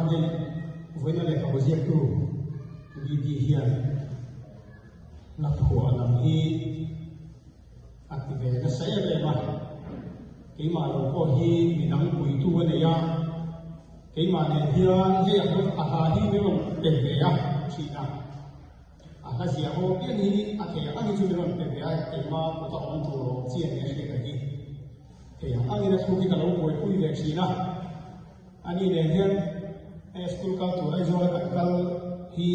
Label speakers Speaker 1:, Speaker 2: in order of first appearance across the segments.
Speaker 1: khan hei vawiina lehkhabu ziaktu BD hian hla phuah lam hi a ti ve nasa em em a, keimah lo pawh hi midang puitu a nei a, keimah nen hian hei a hla hi min rawn pe ve a thin a. A hla ziah ho pian hi a thei ang angin chu min rawn pe ve a, keimah kut a awm tur awm chi a ni a hriat ang hi. Thei ang angin a thluk hi ka lo buaipui ve thin a. Ani nen hian he school kal tur Aizawl a kan kal hi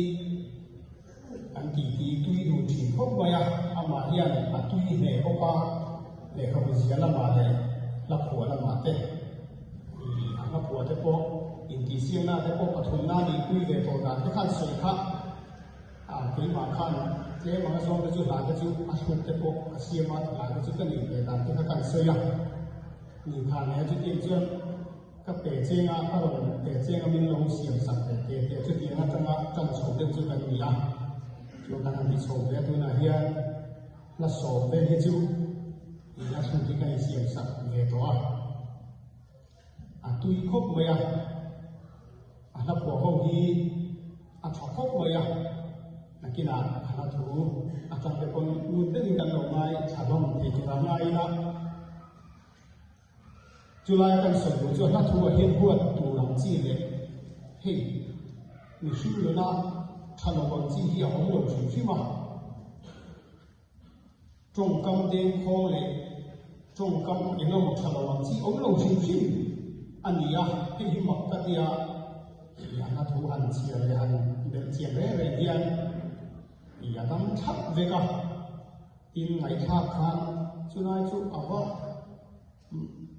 Speaker 1: kan titi tui dun thin khawp mai a, amah hian a tui hle bawk a, lehkhabu zia lamah leh hla phuah lamah te a hla phuah te pawh intihsiakna te pawh pathumna nih pui ve tawh dan te khan sawi kha. A keimah khan tlem anga zawng te chu hla te chu a hluk te pawh ka siam a, hla te chu ka nih ve dan te kha kan sawi a. Ni khan he chutiang chuan ka pe cheng a, ka rawn pe cheng a min lo siam sak ve te te chutiang atanga tan chho deuh chu kan ni a. Chuan kan han ti chho ve a, tunah hian hla sawm vel hi chu i hla thluk hi ka insiam sak ve tawh a. A tui khawp mai a, a hla phuah ho hi a tha khawp mai a, nakinah a hla thu atang te pawn ngun deuhin kan lo ngai thla hlawm thei tur a ngai ila. Chulai kan sawi duh chu a hla thu ah hian huat tur ang chi leh hei mihring nuna tha lo ang chi hi a awm lo hrim hrim a. Tawngkam dengkhawng leh tawngkam engemaw tha lo ang chi awm lo hrim hrim a ni a, hei hi mak ka tia i a hla thu han chhiar leh han belh chian reng reng hian i a dam thlap vek a, tin ngaihthlak khan chulai chu a va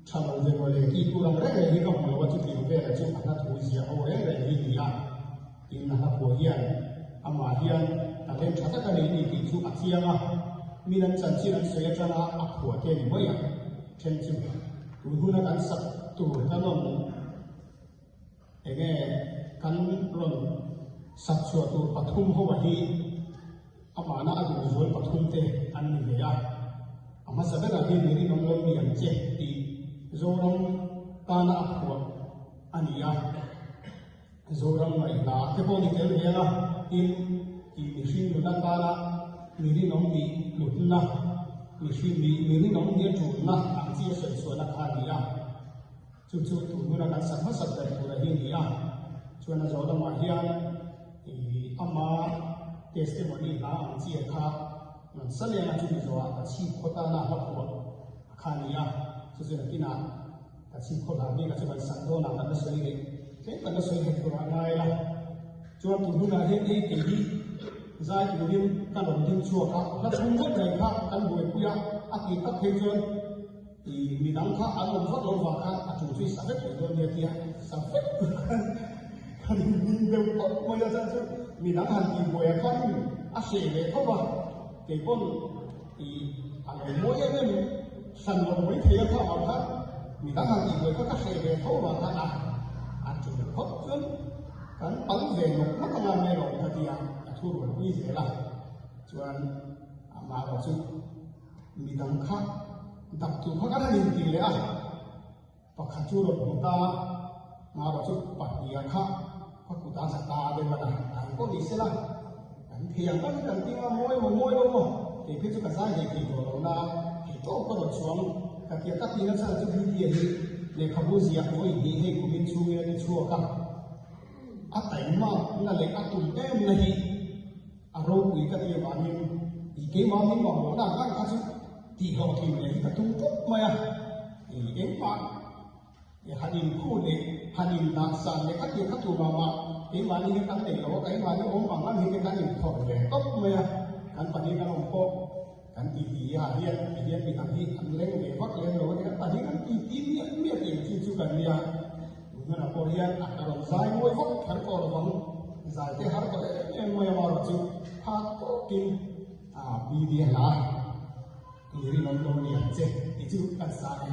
Speaker 1: tha lo ve mawle tih tur ang reng reng hi ka hmu lo a, chutiang velah chu a hla thu ziah ho reng reng hi ni a, tin a hla phuah hian amah hian talent tha tak a nei ni tih chu a chiang a, mi lam chanchin an sawi atanga a phuah te a ni mai ang then chu tun huna kan sak tur kan rawn enge kan rawn sak chhuah tur pathum ho ah hi amahna a duhzual pathum te an ni ve a, a hmasa berah hian mi rinawm lo ni ang che tih Zoram tana a phuah a ni a, Zoram ngaihna te pawh ni tel ve ang a, tin tih mihring nuna tana mi rinawm nih hlutna, mihring mi rinawm nih a tulna ang chi a sawi chhuahna kha a ni a. Chu chu tun huna kan sak hmasak ber tura hi a ni a, chuan a zawh lamah hian ih ama testimony hla ang chi a kha rawn sa leng a, chumi zawhah ka chhip khaw tana hla phuah a kha a ni a, chu chu nakinah ka chhip khaw hla bikah chu kan sak dawnah kan la sawi leh tlem kan la sawi leh turah a ngai la. Chuan tun hunah hian ei kei hi zai turin ka rawn ding chhuak a, hla chhung vek mai kha kan buaipui a, a tih tak phei chuan I midang kha an awm vak lo vang khan a tul chu i sa vek mai dawn nia tia sa vek tur khan ka rin ding deuh tawp mai a, chuan chu midang han tih buai ah khan a hreh ve tho a, kei pawn i a lo mawi em em hran lo mai thei a kha vang khan midang han tih buai kha ka hreh ve tho vang khan a a tul phawt chuan kan pal ve nawk nawk anga mai lo ka tia ka thu rual pui zel a, chuan amah erawh chu. Midang kha dak tur kha kan han inti leh a, pakhat chu rawn hmu ta a, marawh chu pahniha kha ka kut a za ta deuh a na, an pawh ni sela, kan thei ang ang kan ting a, mawi maw mawi lo maw, kei phei chu ka zai hlei thei tawh lo na, thei tawp ka rawn chuang ka tia ka tihna chhan chu Biblia hi lehkhabu ziah vawi hnih hei kumin chhungin a ti chhuak a, a taihmakna leh a tum em na hi. A ropui ka ti avangin i keimah min mamawhna ang ang kha chu tihhlawh thin leh hi ka tum tawp mai a, i engmah i han inkhu leh han indah san leh kha tih kha tur mah mah keimahni hi kan nei lo a, keimahni awm ang ang hi te kan inphawrh ve tawp mai a, kan pahnih kan awm pawh kan titi ah hian ti hian midang hi an leng ve vak lem lo a ni, kan pahnih kan titi miah miah tih ang chi chu kan nia. Tunah pawh hian a rawn zai mawi vak kher tawh lo vang, zai te har tawh em em mai a marawh chu phak tawkin a BD hla i rinawm lo ni ang che tih chu kan sa e.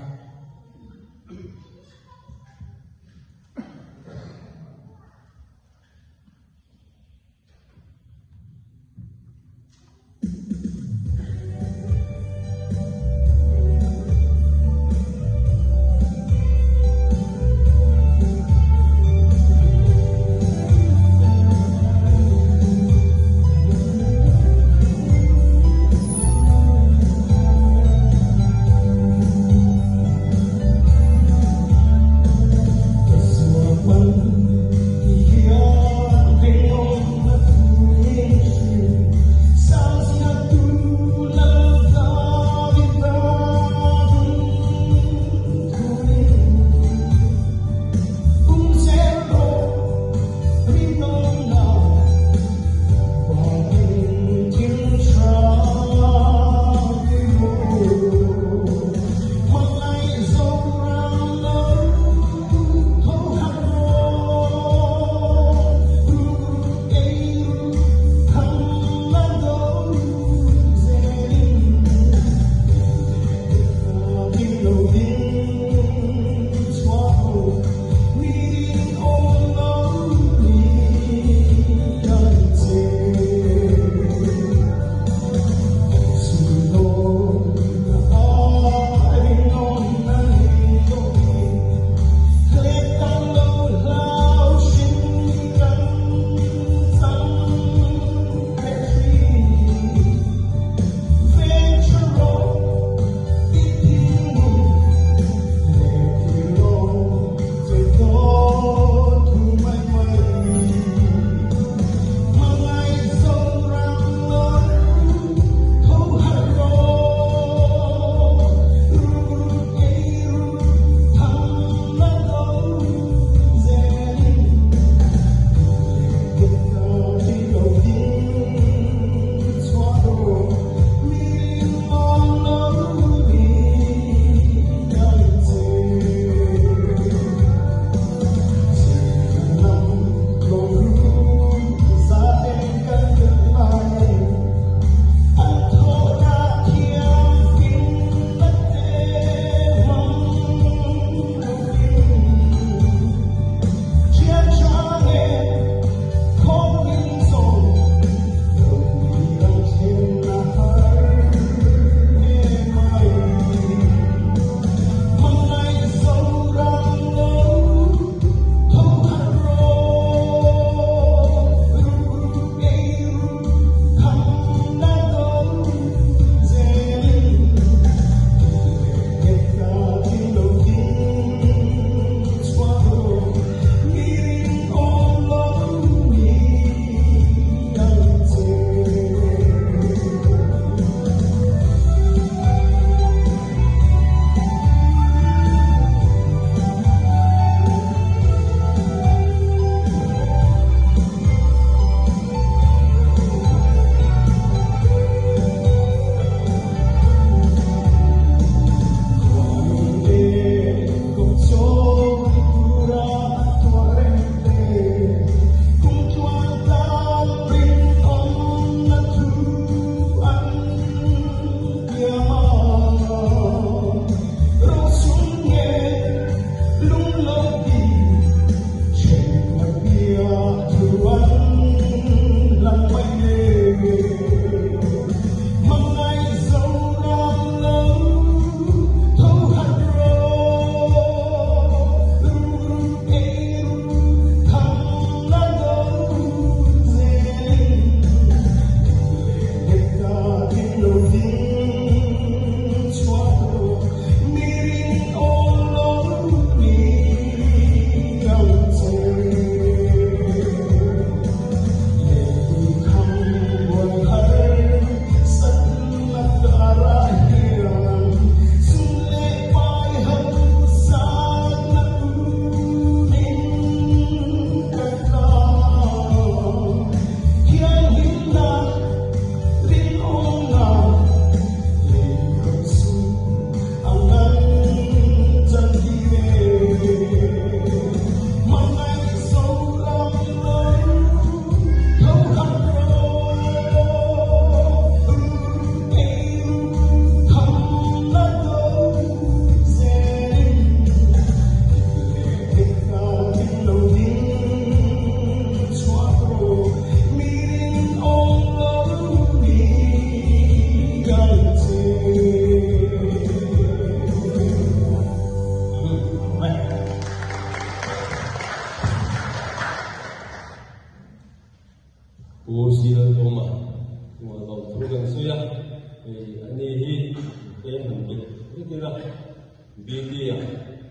Speaker 2: Pu Silawma chungah lawmthu kan sawi a, hei ani hi tlem han belh vek ila, BT-ah.